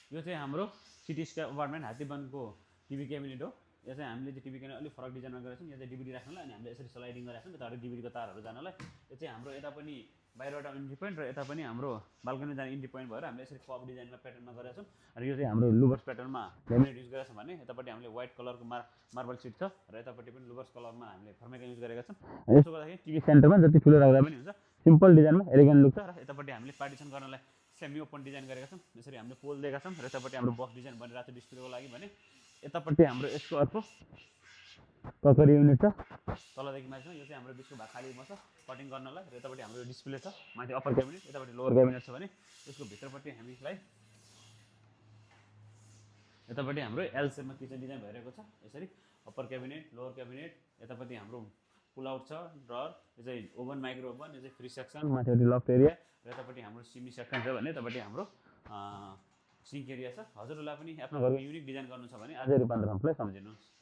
यो चाहिँ हाम्रो सिटी स्क्वायर अपार्टमेन्ट हात्तीवनको टिभी क्याबिनेट हो। यो चाहिँ हामीले चाहिँ टिभी क्याबिनेट अलिक फरक डिजाइनमा गरेको छौँ। यो चाहिँ डिभिडी राख्नलाई अनि हामीले यसरी स्लाइडिङ गरेको छौँ यताबाट डिभिडीको तारहरू जानलाई। यो चाहिँ हाम्रो यता पनि बाहिरबाट इन्ट्री पोइन्ट र यता पनि हाम्रो बाल्कनी जाने इन्ट्री पोइन्ट भएर हामीले यसरी कप डिजाइनमा प्याटर्नमा गरेका छौँ। र यो चाहिँ हाम्रो लुभर्स प्याटर्नमा ल्यामिनेट युज गरेका छौँ भने यतापट्टि हामीले व्हाइट कलरको मार्बल सिट छ र यतापट्टि पनि लुभर्स कलरमा हामीले फर्मेका युज गरेका छौँ। यसो गर्दाखेरि टिभी सेन्टरमा जति ठुलो राख्दा पनि हुन्छ, सिम्पल डिजाइनमा एलिगेन्ट लुक छ। र यतापट्टि हामीले पार्टिसन गर्नलाई सेमी ओपन डिजाइन गरेका छौँ। यसरी हामीले पोल दिएका छौँ र यतापट्टि हाम्रो बक्स डिजाइन बनिरहेको छ डिस्प्लेको लागि भने यतापट्टि हाम्रो यसको अर्को ककरी युनिट छ तलदेखि माथिसम्म। यो चाहिँ हाम्रो बिचको भाग खाली छ कटिङ गर्नलाई र यतापट्टि हाम्रो डिस्प्ले छ माथि अप्पर क्याबिनेट, यतापट्टि लोवर क्याबिनेट छ भने यसको भित्रपट्टि हामीलाई यतापट्टि हाम्रो एल सेपमा किचन डिजाइन भइरहेको छ। यसरी अप्पर क्याबिनेट, लोवर क्याबिनेट, यतापट्टि हाम्रो पुल आउट छ ड्रर, यो चाहिँ ओभन माइक्रो ओभन, यो चाहिँ फ्री सेक्सन, माथिपट्टि लफ्ट एरिया र यतापट्टि हाम्रो सिमी सेक्सन छ भने यतापट्टि हाम्रो सिङ्क एरिया छ। हजुरहरूलाई पनि आफ्नो घरको युनिक डिजाइन गर्नु छ भने अझै रूपान्तरणलाई सम्झिनुहोस्।